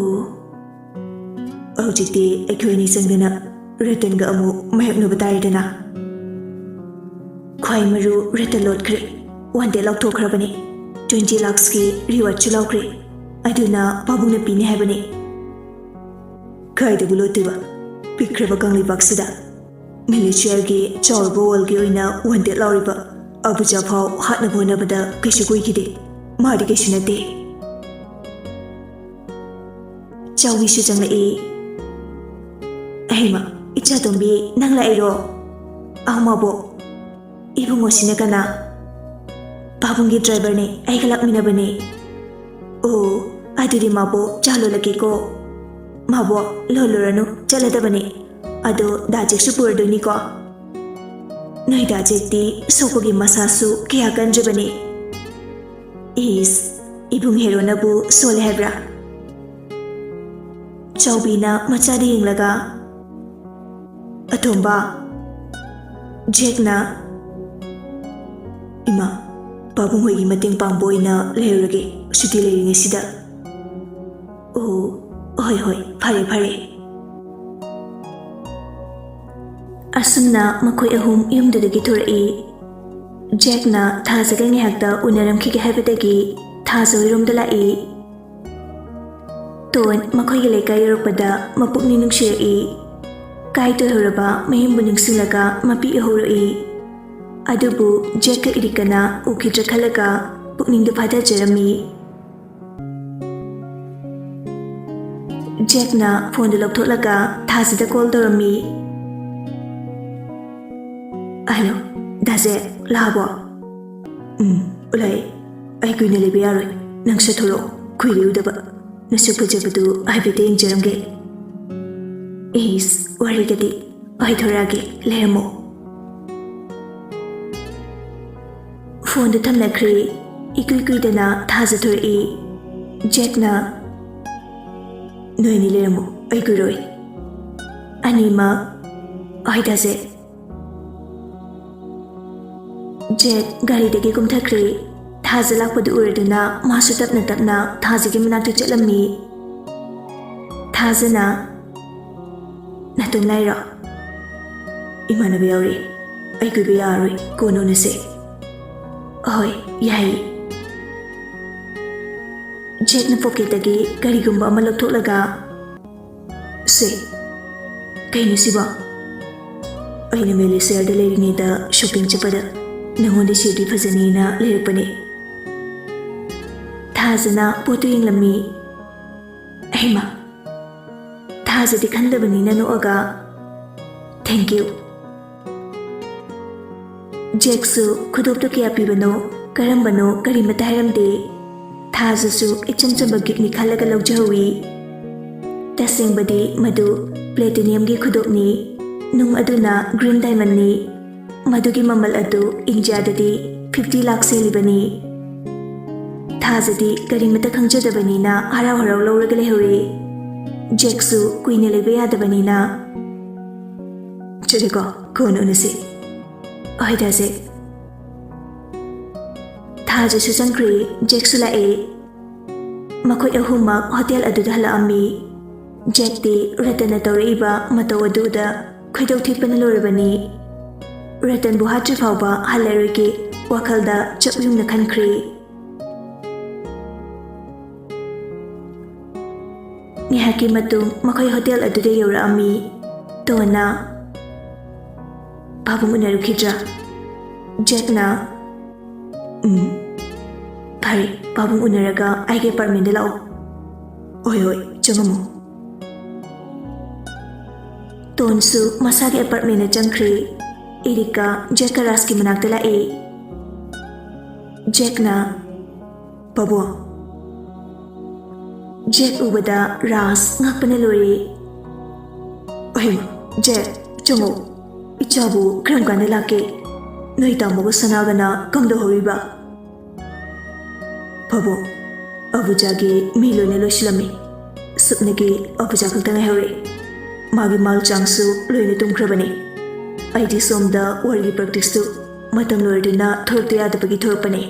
ꯍꯧꯖꯤꯛꯇꯤ ꯑꯩꯈꯣꯏ ꯑꯅꯤ ꯆꯪꯗꯅ ꯔꯇꯟꯒ ꯑꯃꯨꯛ ꯃꯥꯌꯣꯛꯅꯕ ꯇꯥꯔꯦꯗꯅ꯫ ꯈ꯭ꯋꯥꯏ ꯃꯔꯨ ꯔꯇꯟ ꯂꯣꯠꯈ꯭ꯔꯦ, ꯋꯥꯟꯇꯦꯠ ꯂꯥꯎꯊꯣꯛꯈ꯭ꯔꯕꯅꯦ꯫ ꯇ꯭ꯋꯦꯟꯇꯤ ꯂꯥꯛꯁꯀꯤ ꯔꯤꯋꯥꯔꯗꯁꯨ ꯂꯥꯎꯈ꯭ꯔꯦ꯫ ꯑꯗꯨꯅ ꯄꯥꯕꯨꯡꯅ ꯄꯤꯅꯤ ꯍꯥꯏꯕꯅꯦ꯫ ꯀꯥꯏꯗꯕꯨ ꯂꯣꯠꯇꯣꯏꯕ? ꯄꯤꯛꯈ꯭ꯔꯕ ꯀꯪꯂꯩꯄꯥꯛꯁꯤꯗ꯫ ꯃꯦꯂꯦꯁꯤꯌꯥꯒꯤ ꯆꯥꯎꯔꯕ ꯋꯥꯔꯜꯒꯤ ꯑꯣꯏꯅ ꯋꯥꯟꯇꯦꯠ ꯂꯥꯎꯔꯤꯕ ꯑꯕꯨꯖꯥ ꯐꯥꯎ ꯍꯥꯠꯅꯕ ꯍꯣꯠꯅꯕꯗ ꯀꯩꯁꯨ ꯀꯨꯏꯈꯤꯗꯦ꯫ ꯃꯥꯗꯤ ꯀꯩꯁꯨ ꯅꯠꯇꯦ꯫ ꯆꯥꯎꯕꯤꯁꯨ ꯆꯪꯂꯛꯏ꯫ ꯑꯍꯩꯃ, ꯏꯆꯥꯇꯣꯝꯕꯤ, ꯅꯪ ꯂꯥꯛꯏꯔꯣ? ꯑꯧ, ꯃꯥꯕꯣꯛ꯫ ꯏꯕꯨꯡꯉꯣꯁꯤꯅ ꯀꯅꯥ? ꯄꯥꯕꯨꯡꯒꯤ ꯗ꯭ꯔꯥꯏꯚꯔꯅꯦ, ꯑꯩꯒ ꯂꯥꯛꯃꯤꯟꯅꯕꯅꯦ꯫ ꯑꯣ, ꯑꯗꯨꯗꯤ ꯃꯥꯕꯣꯛ, ꯆꯥ ꯂꯣꯜꯂꯛꯀꯦꯀꯣ꯫ ꯃꯥꯕꯣꯛ, ꯂꯣꯜꯂꯨꯔꯅꯨ, ꯆꯠꯂꯗꯕꯅꯦ꯫ ꯑꯗꯣ ꯗꯥ ꯖꯦꯛꯁꯨ ꯄꯨꯔꯗꯣꯏꯅꯤꯀꯣ? ꯅꯣꯏ ꯗꯥ ꯖꯦꯛꯇꯤ ꯁꯣꯛꯄꯒꯤ ꯃꯁꯥꯁꯨ ꯀꯌꯥ ꯀꯟꯗ꯭ꯔꯕꯅꯦ꯫ ꯏꯁ, ꯏꯕꯨꯡ ꯍꯦꯔꯣꯅꯕꯨ ꯁꯣꯜꯂꯦ ꯍꯥꯏꯕ꯭ꯔꯥ? ꯆꯥꯎꯕꯤꯅ ꯃꯆꯥꯗ ꯌꯦꯡꯂꯒ, "ꯑꯇꯣꯝꯕ, ꯖꯦꯛꯅ"꯫ "ꯏꯃꯥ, ꯄꯥꯕꯨꯡ ꯍꯣꯏꯒꯤ ꯃꯇꯦꯡ ꯄꯥꯡꯕ ꯑꯣꯏꯅ ꯂꯩꯔꯨꯔꯒꯦ, ꯁꯨꯇꯤ ꯂꯩꯔꯤꯉꯩꯁꯤꯗ"꯫ "ꯑꯣ, ꯍꯣꯏ, ꯍꯣꯏ, ꯐꯔꯦ, ꯐꯔꯦ"꯫ ꯑꯁꯨꯝꯅ ꯃꯈꯣꯏ ꯑꯍꯨꯝ ꯌꯨꯝꯗꯨꯗꯒꯤ ꯊꯣꯔꯛꯏ꯫ ꯖꯦꯛꯅ ꯊꯥꯖꯒ ꯉꯥꯏꯍꯥꯛꯇ ꯎꯅꯔꯝꯈꯤꯒꯦ ꯍꯥꯏꯕꯗꯒꯤ ꯊꯥꯖ ꯍꯣꯏꯔꯣꯝꯗ ꯂꯥꯛꯏ꯫ ꯇꯣꯟ ꯃꯈꯣꯏꯒꯤ ꯂꯩꯀꯥꯏ ꯌꯧꯔꯛꯄꯗ ꯃꯄꯨꯛꯅꯤꯡ ꯅꯨꯡꯁꯤꯔꯛꯏ꯫ ꯀꯥꯏ ꯇꯣꯏꯍꯧꯔꯕ ꯃꯌꯨꯝꯕꯨ ꯅꯤꯡꯁꯤꯡꯂꯒ ꯃꯄꯤ ꯎꯍꯧꯔꯛꯏ꯫ ꯑꯗꯨꯕꯨ ꯖꯦꯛꯀ ꯏꯔꯤꯀꯅ ꯎꯈꯤꯗ꯭ꯔꯥ ꯈꯜꯂꯒ ꯄꯨꯛꯅꯤꯡꯗ ꯐꯥꯊꯖꯔꯝꯃꯤ꯫ ꯖꯦꯛꯅ ꯐꯣꯟꯗꯨ ꯂꯧꯊꯣꯛꯂꯒ ꯊꯥꯖꯗ ꯀꯣꯜ ꯇꯧꯔꯝꯃꯤ꯫ "ꯍꯜꯂꯣ, ꯗꯥ ꯖꯦꯛ, ꯂꯥꯛꯑꯕꯣ? ꯎꯝ, ꯎꯂꯥꯏ, ꯑꯩ ꯀꯨꯏꯅ ꯂꯩꯕ ꯌꯥꯔꯣꯏ꯫ ꯅꯪ ꯆꯠꯊꯣꯔꯛꯑꯣ, ꯀꯨꯏꯔꯦ ꯎꯗꯕ꯫ ꯅꯁꯛ ꯐꯖꯕꯗꯨ ꯍꯥꯏꯐꯦꯠꯇ ꯌꯦꯡꯖꯔꯝꯒꯦ꯫ ꯏꯁ, ꯋꯥꯔꯤꯒꯗꯤ꯫ ꯑꯩ ꯊꯣꯔꯛꯑꯒꯦ, ꯂꯩꯔꯝꯃꯣ꯫ ꯐꯣꯟꯗꯨ ꯊꯝꯅꯈ꯭ꯔꯦ꯫ ꯏꯀꯨꯏ ꯀꯨꯏꯗꯅ ꯊꯥꯖ ꯊꯣꯔꯛꯏ꯫ ꯖꯦꯛꯅ, "ꯅꯣꯏ ꯑꯅꯤ ꯂꯩꯔꯝꯃꯣ, ꯑꯩ ꯀꯨꯏꯔꯣꯏ꯫" ꯑꯅꯤꯃꯛ, "ꯍꯣꯏ ꯊꯥꯖ꯫" ꯖꯦꯛ ꯒꯥꯔꯤꯗꯒꯤ ꯀꯨꯝꯊꯈ꯭ꯔꯦ꯫ ꯊꯥꯖ ꯂꯥꯛꯄꯗꯨ ꯎꯔꯗꯨꯅ ꯃꯥꯁꯨ ꯇꯞꯅ ꯇꯞꯅ ꯊꯥꯖꯒꯤ ꯃꯅꯥꯛꯇ ꯆꯠꯂꯝꯃꯤ꯫ ꯊꯥꯖꯅ, "ꯅꯇꯣꯝ ꯂꯥꯛꯏꯔꯣ?" "ꯏꯃꯥꯟꯅꯕ ꯌꯥꯎꯔꯤ꯫ ꯑꯩ ꯀꯨꯏꯕ ꯌꯥꯔꯔꯣꯏ, ꯀꯣꯟꯅ ꯎꯅꯁꯦ꯫" "ꯑꯍꯣꯏ, ꯌꯥꯏꯌꯦ꯫" ꯖꯦꯛꯅ ꯄꯣꯀꯦꯠꯇꯒꯤ ꯀꯔꯤꯒꯨꯝꯕ ꯑꯃ ꯂꯧꯊꯣꯛꯂꯒ, "ꯁꯦ, ꯀꯩꯅꯣ ꯁꯤꯕꯣ?" "ꯑꯩꯅ ꯃꯦꯂꯦꯁꯤꯌꯥꯗ ꯂꯩꯔꯤꯉꯩꯗ ꯁꯣꯄꯤꯡ ꯆꯠꯄꯗ ꯅꯉꯣꯟꯗ ꯁꯤꯔꯗꯤ ꯐꯖꯅꯤꯅ ꯂꯩꯔꯛꯄꯅꯦ꯫" ꯊꯥꯖꯅ ꯄꯣꯠꯇꯨ ꯌꯦꯡꯂꯝꯃꯤ꯫ ꯍꯩꯃꯥ! ꯊꯥꯖꯗꯤ ꯈꯟꯗꯕꯅꯤꯅ ꯅꯣꯛꯑꯒ, "Thank you꯫" ꯖꯦꯛꯁꯨ ꯈꯨꯗꯣꯞꯇꯨ ꯀꯌꯥ ꯄꯤꯕꯅꯣ, ꯀꯔꯝꯕꯅꯣ, ꯀꯔꯤꯃꯠꯇ ꯍꯥꯏꯔꯝꯗꯦ꯫ ꯊꯥꯖꯁꯨ ꯏꯆꯝ ꯆꯝꯕ ꯒꯤꯐꯅꯤ ꯈꯜꯂꯒ ꯂꯧꯖꯍꯧꯏ꯫ ꯇꯁꯦꯡꯕꯗꯤ ꯃꯗꯨ ꯄ꯭ꯂꯦꯇꯤꯅꯤꯌꯝꯒꯤ ꯈꯨꯗꯣꯞꯅꯤ꯫ ꯅꯨꯡ ꯑꯗꯨꯅ ꯒ꯭ꯔꯤꯟ ꯗꯥꯏꯃꯟꯅꯤ꯫ ꯃꯗꯨꯒꯤ ꯃꯃꯜ ꯑꯗꯨ ꯏꯟꯗꯤꯌꯥꯗꯗꯤ ꯐꯤꯐꯇꯤ ꯂꯥꯈ ꯍꯦꯜꯂꯤꯕꯅꯤ꯫ ꯊꯥꯖꯗꯤ ꯀꯔꯤꯃꯠꯇ ꯈꯪꯖꯗꯕꯅꯤꯅ ꯍꯔꯥꯎ ꯍꯔꯥꯎ ꯂꯧꯔꯒ ꯂꯩꯍꯧꯔꯦ꯫ ꯖꯦꯛꯁꯨ ꯀꯨꯏꯅ ꯂꯩꯕ ꯌꯥꯗꯕꯅꯤꯅ, "ꯆꯠꯂꯦꯀꯣ, ꯀꯣꯟꯅ ꯎꯅꯁꯤ꯫" "ꯍꯣꯏ ꯊꯥꯖ꯫" ꯊꯥꯖꯁꯨ ꯆꯪꯈ꯭ꯔꯦ, ꯖꯦꯛꯁꯨ ꯂꯥꯛꯑꯦ꯫ ꯃꯈꯣꯏ ꯑꯍꯨꯝꯃꯛ ꯍꯣꯇꯦꯜ ꯑꯗꯨꯗ ꯍꯜꯂꯛꯑꯝꯃꯤ꯫ ꯖꯦꯛꯇꯤ ꯔꯇꯟꯅ ꯇꯧꯔꯛꯏꯕ ꯃꯇꯧ ꯑꯗꯨꯗ ꯈꯣꯏꯗꯧ ꯊꯤꯠꯄꯅ ꯂꯣꯏꯔꯕꯅꯤ꯫ ꯔꯇꯟꯕꯨ ꯍꯥꯠꯇ꯭ꯔꯤ ꯐꯥꯎꯕ ꯍꯜꯂꯔꯣꯏꯒꯦ ꯋꯥꯈꯜꯗ ꯆꯞ ꯌꯨꯡꯅ ꯈꯟꯈ꯭ꯔꯦ꯫ ꯉꯥꯏꯍꯥꯛꯀꯤ ꯃꯇꯨꯡ ꯃꯈꯣꯏ ꯍꯣꯇꯦꯜ ꯑꯗꯨꯗ ꯌꯧꯔꯛꯑꯝꯃꯤ꯫ ꯇꯣꯟꯅ, "ꯄꯥꯕꯨꯡ ꯎꯅꯔꯨꯈꯤꯗ꯭ꯔꯥ?" ꯖꯦꯛꯅ, "ꯎꯝ, ꯐꯔꯦ, ꯄꯥꯕꯨꯡ ꯎꯅꯔꯒ ꯑꯩꯒꯤ ꯑꯦꯄꯥꯔꯠꯃꯦꯟꯗ ꯂꯥꯛꯑꯣ꯫" "ꯍꯣꯏ, ꯍꯣꯏ, ꯆꯪꯉꯝꯃꯣ꯫" ꯇꯣꯟꯁꯨ ꯃꯁꯥꯒꯤ ꯑꯦꯄꯥꯔꯠꯃꯦꯟꯗ ꯆꯪꯈ꯭ꯔꯦ꯫ ꯏꯔꯤꯀꯥ ꯖꯦꯛꯀ ꯔꯥꯖꯀꯤ ꯃꯅꯥꯛꯇ ꯂꯥꯛꯏ꯫ ꯖꯦꯛꯅ, "ꯄꯥꯕꯨꯡ!" ꯖꯦꯛ ꯎꯕꯗ ꯔꯥꯖ ꯉꯛꯄꯅ ꯂꯣꯏꯔꯦ꯫ "ꯑꯍꯩꯃ, ꯖꯦꯛ, ꯆꯪꯉꯣ꯫ ꯏꯆꯥꯕꯨ ꯀꯔꯝ ꯀꯥꯟꯗ ꯂꯥꯛꯀꯦ? ꯅꯣꯏ ꯇꯥꯃꯣꯒ ꯁꯅꯥꯒꯅ ꯀꯝꯗꯧꯍꯧꯔꯤꯕ?" "ꯄꯥꯕꯨꯡ, ꯑꯕꯨꯖꯥꯒꯤ ꯃꯤ ꯂꯣꯏꯅ ꯂꯣꯏꯁꯤꯜꯂꯝꯃꯤ꯫ ꯁꯨꯞꯅꯒꯤ ꯑꯕꯨꯖꯥ ꯈꯛꯇ ꯉꯥꯏꯍꯧꯔꯦ꯫ ꯃꯥꯒꯤ ꯃꯥꯜ ꯆꯥꯡꯁꯨ ꯂꯣꯏꯅ ꯇꯨꯝꯈ꯭ꯔꯕꯅꯤ꯫ ꯑꯩꯗꯤ ꯁꯣꯝꯗ ꯋꯥꯔꯒꯤ ꯄ꯭ꯔꯦꯛꯇꯤꯁꯇꯨ ꯃꯇꯝ ꯂꯣꯏꯔꯗꯨꯅ ꯊꯣꯔꯛꯇ ꯌꯥꯗꯕꯒꯤ ꯊꯣꯔꯛꯄꯅꯤ꯫"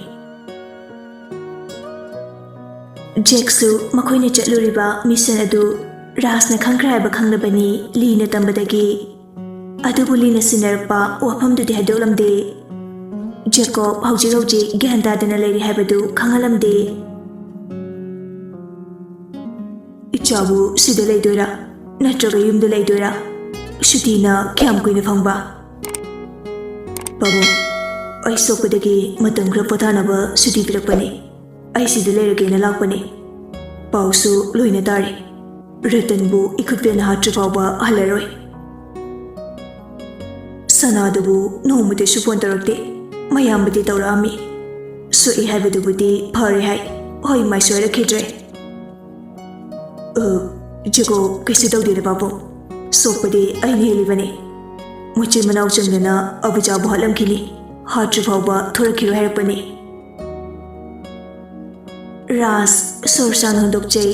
ꯖꯦꯛꯁꯨ ꯃꯈꯣꯏꯅ ꯆꯠꯂꯨꯔꯤꯕ ꯃꯤꯁꯟ ꯑꯗꯨ ꯔꯥꯖꯅ ꯈꯪꯈ꯭ꯔꯦ ꯍꯥꯏꯕ ꯈꯪꯂꯕꯅꯤ꯫ ꯂꯤꯅ ꯇꯝꯕꯗꯒꯤ ꯑꯗꯨꯕꯨ ꯂꯤꯅ ꯁꯤꯟꯅꯔꯛꯄ ꯋꯥꯐꯝꯗꯨꯗꯤ ꯍꯥꯏꯗꯣꯛꯂꯝꯗꯦ꯫ ꯖꯦꯀꯣꯕ ꯍꯧꯖꯤꯛ ꯍꯧꯖꯤꯛ ꯒ꯭ꯌꯥꯟ ꯇꯥꯗꯅ ꯂꯩꯔꯤ ꯍꯥꯏꯕꯗꯨ ꯈꯪꯍꯜꯂꯝꯗꯦ꯫ "ꯏꯆꯥꯕꯨ ꯁꯤꯗ ꯂꯩꯗꯣꯏꯔꯥ, ꯅꯠꯇ꯭ꯔꯒ ꯌꯨꯝꯗ ꯂꯩꯗꯣꯏꯔꯥ? ꯁꯨꯇꯤꯅ ꯀꯌꯥꯝ ꯀꯨꯏꯅ ꯐꯪꯕ?" "ꯄꯥꯕꯨꯡ, ꯑꯩ ꯁꯣꯛꯄꯗꯒꯤ ꯃꯇꯝ ꯈꯔ ꯄꯣꯊꯥꯅꯕ ꯁꯨꯇꯤ ꯄꯤꯔꯛꯄꯅꯤ꯫ ꯑꯩ ꯁꯤꯗ ꯂꯩꯔꯒꯦꯅ ꯂꯥꯛꯄꯅꯤ꯫ ꯄꯥꯎꯁꯨ ꯂꯣꯏꯅ ꯇꯥꯔꯦ꯫ ꯔꯇꯟꯕꯨ ꯏꯈꯨꯠ ꯄꯦꯟꯅ ꯍꯥꯠꯇ꯭ꯔꯤ ꯐꯥꯎꯕ ꯍꯜꯂꯔꯣꯏ꯫" "ꯁꯅꯥꯗꯨꯕꯨ ꯅꯣꯡꯃꯇꯁꯨ ꯐꯣꯟ ꯇꯧꯔꯛꯇꯦ꯫ ꯃꯌꯥꯝꯕꯗꯤ ꯇꯧꯔꯛꯑꯝꯃꯤ꯫ ꯁꯣꯛꯏ ꯍꯥꯏꯕꯗꯨꯕꯨꯗꯤ ꯐꯔꯦ ꯍꯥꯏ꯫ ꯍꯣꯏ, ꯃꯥꯏꯁꯨ ꯍꯥꯏꯔꯛꯈꯤꯗ꯭ꯔꯦ꯫" "ꯑ, ꯖꯦꯀꯣꯕ, ꯀꯩꯁꯨ ꯇꯧꯗꯦꯗ ꯄꯥꯕꯨꯡ꯫ ꯁꯣꯛꯄꯗꯤ ꯑꯩꯅ ꯍꯦꯜꯂꯤꯕꯅꯤ꯫ ꯃꯆꯤꯟ ꯃꯅꯥꯎ ꯆꯪꯗꯅ ꯑꯕꯨꯖꯥꯕꯨ ꯍꯥꯠꯂꯝꯈꯤꯅꯤ꯫ ꯍꯥꯠꯇ꯭ꯔꯤ ꯐꯥꯎꯕ ꯊꯣꯔꯛꯈꯤꯔꯣꯏ ꯍꯥꯏꯔꯛꯄꯅꯤ꯫" ꯔꯥꯖ ꯁꯣꯔ ꯁꯥꯡꯅ ꯍꯣꯟꯗꯣꯛꯆꯩ꯫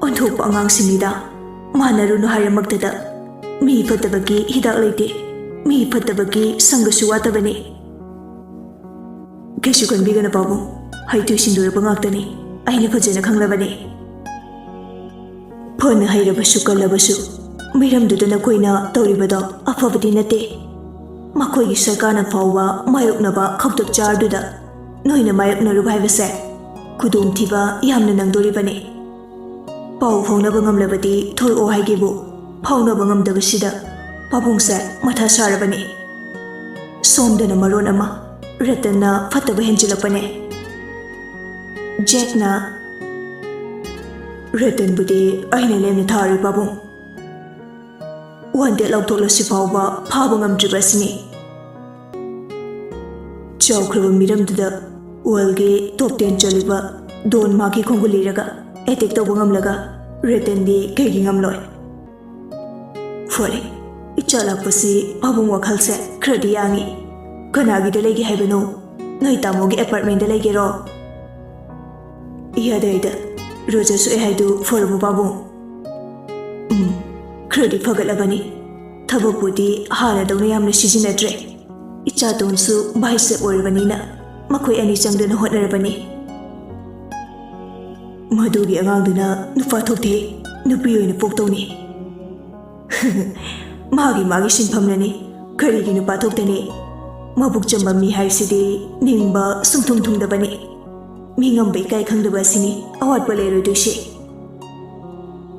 "ꯑꯣꯟꯊꯣꯛꯄ ꯑꯉꯥꯡꯁꯤꯡꯅꯤꯗ꯫ ꯃꯥꯟꯅꯔꯨꯅꯨ ꯍꯥꯏꯔꯃꯛꯇꯗ꯫ ꯃꯤ ꯐꯠꯇꯕꯒꯤ ꯍꯤꯗꯥꯛ ꯂꯩꯇꯦ꯫ ꯃꯤ ꯐꯠꯇꯕꯒꯤ ꯁꯪꯒꯁꯨ ꯋꯥꯠꯇꯕꯅꯤ꯫" "ꯀꯩꯁꯨ ꯈꯟꯕꯤꯒꯅꯨ ꯄꯥꯕꯨꯡ, ꯍꯩꯊꯣꯏ ꯁꯤꯡꯊꯣꯏꯔꯕ ꯉꯥꯛꯇꯅꯤ꯫ ꯑꯩꯅ ꯐꯖꯅ ꯈꯪꯂꯕꯅꯤ꯫" "ꯐꯅ ꯍꯩꯔꯕꯁꯨ ꯀꯜꯂꯕꯁꯨ, ꯃꯤꯔꯝꯗꯨꯗ ꯅꯈꯣꯏꯅ ꯇꯧꯔꯤꯕꯗꯣ ꯑꯐꯕꯗꯤ ꯅꯠꯇꯦ꯫ ꯃꯈꯣꯏꯒꯤ ꯁꯔꯀꯥꯔꯅ ꯐꯥꯎꯕ ꯃꯥꯌꯣꯛꯅꯕ ꯈꯧꯇꯛ ꯆꯥꯔꯗꯨꯗ ꯅꯣꯏꯅ ꯃꯥꯌꯣꯛꯅꯔꯨꯕ ꯍꯥꯏꯕꯁꯦ ꯈꯨꯗꯣꯡꯊꯤꯕ ꯌꯥꯝꯅ ꯅꯪꯗꯣꯔꯤꯕꯅꯤ꯫ ꯄꯥꯎ ꯐꯥꯎꯅꯕ ꯉꯝꯂꯕꯗꯤ ꯊꯣꯔꯛꯑꯣ ꯍꯥꯏꯒꯦꯕꯨ, ꯐꯥꯎꯅꯕ ꯉꯝꯗꯕꯁꯤꯗ ꯄꯥꯕꯨꯡꯁꯦ ꯃꯊꯥ ꯁꯥꯔꯕꯅꯤ꯫ ꯁꯣꯝꯗꯅ ꯃꯔꯣꯟ ꯑꯃ ꯔꯇꯟꯅ ꯐꯠꯇꯕ ꯍꯦꯟꯖꯤꯜꯂꯛꯄꯅꯦ꯫" ꯖꯦꯛꯅ, "ꯔꯇꯟꯕꯨꯗꯤ ꯑꯩꯅ ꯂꯦꯝꯅ ꯊꯥꯔꯣꯏ ꯄꯥꯕꯨꯡ꯫ ꯋꯥꯟꯇꯦꯠ ꯂꯥꯎꯊꯣꯛꯂꯁꯤ ꯐꯥꯎꯕ ꯐꯥꯕ ꯉꯝꯗ꯭ꯔꯤꯕ ꯑꯁꯤꯅꯤ꯫ ꯆꯥꯎꯈ꯭ꯔꯕ ꯃꯤꯔꯝꯗꯨꯗ ꯋꯥꯔꯜꯒꯤ ꯇꯣꯞ ꯇꯦꯟ ꯆꯜꯂꯤꯕ ꯗꯣꯟ ꯃꯥꯒꯤ ꯈꯣꯡꯒꯨꯜ ꯂꯤꯔꯒ ꯑꯦꯇꯦꯛ ꯇꯧꯕ ꯉꯝꯂꯒ ꯔꯇꯟꯗꯤ ꯀꯩꯒꯤ ꯉꯝꯂꯣꯏ? ꯐꯔꯦ, ꯏꯆꯥ ꯂꯥꯛꯄꯁꯤ ꯄꯥꯕꯨꯡ ꯋꯥꯈꯜꯁꯦ ꯈꯔꯗꯤ ꯌꯥꯡꯉꯤ꯫ ꯀꯅꯥꯒꯤꯗ ꯂꯩꯒꯦ ꯍꯥꯏꯕꯅꯣ? ꯅꯣꯏ ꯇꯥꯃꯣꯒꯤ ꯑꯦꯄꯥꯔꯠꯃꯦꯟꯗ ꯂꯩꯒꯦꯔꯣ? ꯏꯌꯥꯗ ꯌꯥꯏꯗ, ꯔꯣꯖꯔ ꯁꯣꯛꯑꯦ ꯍꯥꯏꯗꯨ ꯐꯔꯕꯣ ꯄꯥꯕꯨꯡ? ꯎꯝ, ꯈꯔꯗꯤ ꯐꯒꯠꯂꯕꯅꯤ꯫ ꯊꯕꯛꯄꯨꯗꯤ ꯍꯥꯟꯅꯗꯧꯅ ꯌꯥꯝꯅ ꯁꯤꯖꯤꯟꯅꯗ꯭ꯔꯦ꯫ ꯏꯆꯥꯇꯣꯟꯁꯨ ꯕꯥꯏꯁꯦꯞ ꯑꯣꯏꯔꯕꯅꯤꯅ ꯃꯈꯣꯏ ꯑꯅꯤ ꯆꯪꯗꯨꯅ ꯍꯣꯠꯅꯔꯕꯅꯤ꯫ ꯃꯗꯨꯒꯤ ꯑꯉꯥꯡꯗꯨꯅ ꯅꯨꯄꯥ ꯊꯣꯛꯇꯦ, ꯅꯨꯄꯤ ꯑꯣꯏꯅ ꯄꯣꯛꯇꯧꯅꯤ꯫ ꯃꯥꯒꯤ ꯃꯥꯒꯤ ꯁꯤꯟꯐꯝꯅꯅꯤ, ꯀꯔꯤꯒꯤ ꯅꯨꯄꯥ ꯊꯣꯛꯇꯅꯤ? ꯃꯕꯨꯛ ꯆꯝꯕ ꯃꯤ ꯍꯥꯏꯁꯤꯗꯤ ꯅꯤꯡꯕ ꯁꯨꯡꯊꯨꯡ ꯊꯨꯡꯗꯕꯅꯤ꯫ ꯃꯤ ꯉꯝꯕ ꯏꯀꯥꯏ ꯈꯪꯗꯕ ꯑꯁꯤꯅꯤ ꯑꯋꯥꯠꯄ ꯂꯩꯔꯣꯏꯗꯣꯏꯁꯤ꯫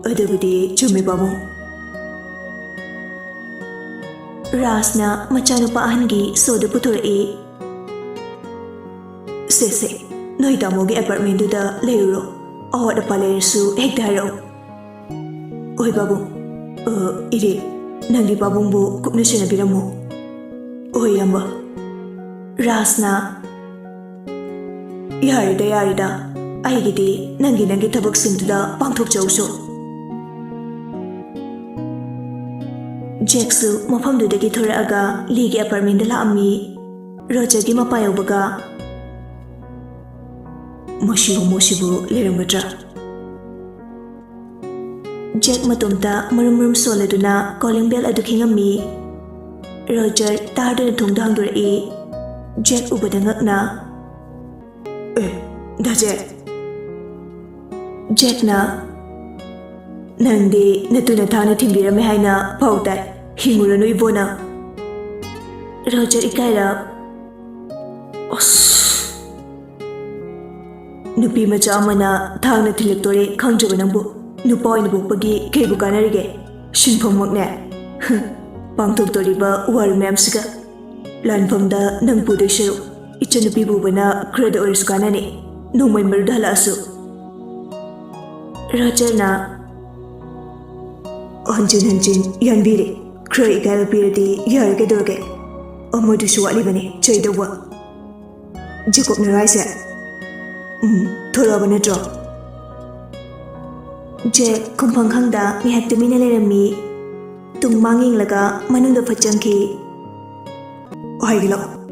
ꯑꯗꯨꯕꯨꯗꯤ ꯆꯨꯝꯃꯤ ꯄꯥꯕꯨꯡ꯫ ꯔꯥꯖꯅ ꯃꯆꯥꯅꯨꯄꯥ ꯑꯍꯟꯒꯤ ꯁꯣꯗꯨ ꯄꯨꯊꯣꯔꯛꯏ꯫ ꯁꯦ ꯁꯦ, ꯅꯣꯏ ꯇꯥꯃꯣꯒꯤ ꯑꯦꯄꯥꯔꯠꯃꯦꯟꯗꯨꯗ ꯂꯩꯔꯨꯔꯣ, ꯑꯋꯥꯠ ꯑꯄꯥ ꯂꯩꯔꯁꯨ ꯍꯦꯛꯇ ꯍꯥꯏꯔꯛꯎ꯫ ꯍꯣꯏ ꯄꯥꯕꯨꯡ꯫ ꯑ, ꯏꯔꯦ, ꯅꯪꯗꯤ ꯄꯥꯕꯨꯡꯕꯨ ꯀꯨꯞꯅ ꯁꯦꯟꯅꯕꯤꯔꯝꯃꯨ꯫ ꯍꯣꯏ ꯏꯌꯥꯝꯕ꯫ ꯔꯥꯖꯅ, ꯌꯥꯔꯦꯗ ꯌꯥꯔꯦꯗ, ꯑꯩꯒꯤꯗꯤ ꯅꯪꯒꯤ ꯅꯪꯒꯤ ꯊꯕꯛꯁꯤꯡꯗꯨꯗ ꯄꯥꯡꯊꯣꯛꯆꯧꯁꯨ꯫ ꯖꯦꯛꯁꯨ ꯃꯐꯝꯗꯨꯗꯒꯤ ꯊꯣꯔꯛꯑꯒ ꯂꯤꯒꯤ ꯑꯦꯄꯥꯔꯠꯃꯦꯟꯗ ꯂꯥꯛꯑꯝꯃꯤ꯫ ꯔꯣꯖꯔꯒꯤ ꯃꯄꯥ ꯌꯧꯕꯒ, ꯃꯁꯤ ꯍꯣꯃꯣꯁꯤꯕꯨ ꯂꯩꯔꯝꯒꯗ꯭ꯔꯥ? ꯖꯦꯛ ꯃꯇꯣꯝꯇ ꯃꯔꯨꯝ ꯃꯔꯨꯝ ꯁꯣꯜꯂꯗꯨꯅ ꯀꯣꯂꯤꯡ ꯕꯦꯜ ꯑꯗꯨ ꯈꯤꯡꯉꯝꯃꯤ꯫ ꯔꯣꯖꯔ ꯇꯥꯔꯗꯨꯅ ꯊꯣꯡꯗꯣ ꯍꯥꯡꯗꯣꯔꯛꯏ꯫ ꯖꯦꯛ ꯎꯕꯗ ꯉꯛꯅ, "ꯑꯦ, ꯗꯥ ꯖꯦꯛ!" ꯖꯦꯛꯅ, "ꯅꯪꯗꯤ ꯅꯇꯨꯅ ꯊꯥꯡꯅ ꯊꯤꯟꯕꯤꯔꯝꯃꯦ ꯍꯥꯏꯅ ꯄꯥꯎ ꯇꯥꯏ꯫ ꯍꯤꯡꯉꯨꯔꯅꯨ ꯏꯕꯣ ꯅꯪ!" ꯔꯣꯖꯔ ꯏꯀꯥꯏꯔꯞ, "ꯑꯁ!" ꯅꯨꯄꯤ ꯃꯆꯥ ꯑꯃꯅ ꯊꯥꯡꯅ ꯊꯤꯜꯂꯛꯇꯣꯔꯦ ꯈꯪꯗ꯭ꯔꯕ ꯅꯪꯕꯨ ꯅꯨꯄꯥ ꯑꯣꯏꯅ ꯄꯣꯛꯄꯒꯤ ꯀꯩꯕꯨ ꯀꯥꯟꯅꯔꯤꯒꯦ? ꯁꯤꯟꯐꯝꯃꯛꯅꯦ꯫ ꯄꯥꯡꯊꯣꯛꯇꯣꯔꯤꯕ ꯋꯥꯔꯤ ꯃꯌꯥꯝꯁꯤꯒ꯫ ꯂꯥꯟꯐꯝꯗ ꯅꯪ ꯄꯨꯗꯣꯏ ꯁꯔꯨꯛ ꯏꯆꯟꯅꯨꯄꯤꯕꯨ ꯎꯕꯅ ꯈꯔꯗ ꯑꯣꯏꯔꯁꯨ ꯀꯥꯟꯅꯅꯤ, ꯅꯣꯡꯃꯩ ꯃꯔꯨꯗ ꯍꯜꯂꯛꯑꯁꯨ꯫ ꯔꯣꯖꯔꯅ, ꯍꯟꯖꯤꯟ ꯍꯟꯖꯤꯟ ꯌꯥꯟꯕꯤꯔꯦ꯫ ꯈꯔ ꯏꯀꯥꯏꯕ ꯄꯤꯔꯗꯤ ꯌꯥꯔꯦ, ꯀꯩꯗꯧꯔꯒꯦ? ꯑꯃꯗꯨꯁꯨ ꯋꯥꯠꯂꯤꯕꯅꯤ ꯆꯩꯗꯧꯕ꯫ ꯖꯦꯀꯣꯕꯅꯔꯣ ꯍꯥꯏꯁꯦ? ꯎꯝ, ꯊꯣꯛꯂꯛꯑꯕ ꯅꯠꯇ꯭ꯔꯣ? ꯖꯦꯛ ꯈꯨꯝꯐꯝ ꯈꯪꯗ ꯉꯥꯏꯍꯥꯛ ꯇꯨꯃꯤꯟꯅ ꯂꯩꯔꯝꯃꯤ꯫ ꯇꯨꯡ ꯃꯥꯡ ꯌꯦꯡꯂꯒ ꯃꯅꯨꯡꯗ ꯐꯠ ꯆꯪꯈꯤ꯫ ꯍꯥꯏꯒꯦ ꯂꯥꯛꯑꯣ꯫